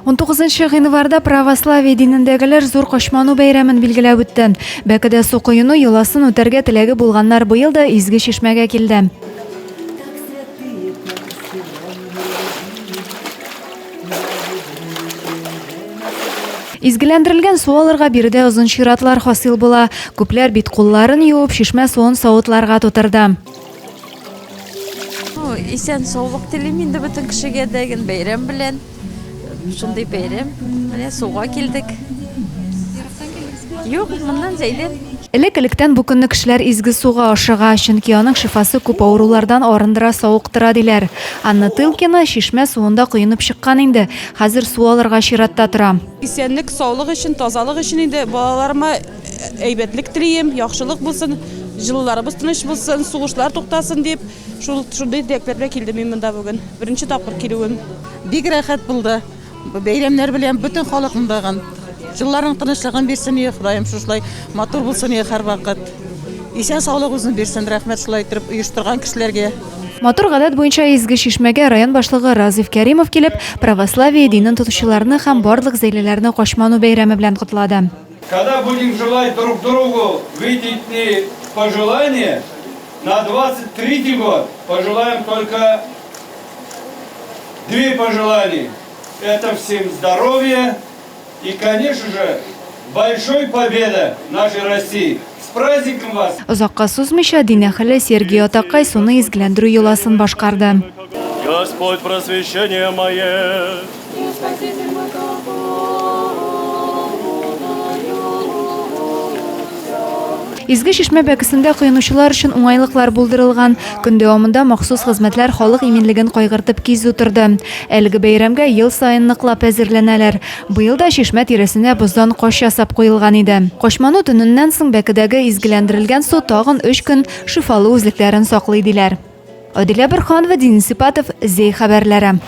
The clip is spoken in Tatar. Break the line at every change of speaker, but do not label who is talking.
19 гыйнварда православие динендәгеләр зур Качману бәйрәмен билгеләп үтте. Бәкедә су коену йоласын үтәргә теләге булганнар быел да изге чишмәгә килде. Изгеләндерелгән су алырга биредә озын чиратлар хасил була. Күпләр бит-кулларын юып, чишмә суын савытларга тутырды.
Ну, исән саулык телим инде бөтен кешегә дә, бәйрәм белән. Шундый бәйрәм. Менә суга килдек. Юк, моннан Зәйдән.
Элек-электән бу көнне кешеләр изге суга ашыга, чөнки аның шифасы күп авырулардан арындыра, савыктыра, диләр. Анна Тылкина чишмә суында коенып чыккан инде, хәзер су алырга чиратта тора.
Исәнлек, саулык өчен, тазалык өчен инде балаларыма әйбәтлек телием, яхшылык булсын, җылыларыбыз тыныч булсын, сугышлар туктасын дип, шул шундый теләкләр белән килдем мин монда бүген. Беренче тапкыр килүем.
Бик рәхәт булды. Бәйрәмнәр белән бөтен халыкны тагын. Җылларның тынычлыгын бирсен ие Ходаем, шушылай матур булсын ие һәрвакыт. Исән саулык үзен бирсен, рәхмәт шулай иттереп оештырган кешеләргә.
Матур гадәт буенча Изге Чишмәгә район башлыгы Разиф Кәримов килеп, православие динен тотучыларны һәм барлык зәйлеләрне Качману бәйрәме белән котлады.
Когда будем желать друг другу выйти пожелания, на 23 год пожелаем только две пожелания. Это всем здоровья и, конечно же, большой победы нашей России. С праздником вас!
Озакка сузмыйча, дин әһеле Сергий атакай суны изгеләндерү йоласын башкарды.
Господь просвещение мое.
Изге Чишмә бәкесендә коенучылар өчен уңайлыклар булдырылган. Көн дәвамында махсус хезмәтләр халык иминлеген кайгыртып кизү торды. Әлеге бәйрәмгә ел саен ныклап әзерләнәләр. Быел да чишмә тирәсенә боздан кач ясап куелган иде. Качману төненнән соң бәкедәге изгеләндерелгән су тагын өч көн шифалы үзлекләрен саклый, диләр. Адилә Борһанова, Денис Ипатов, Зәй хәбәрләре.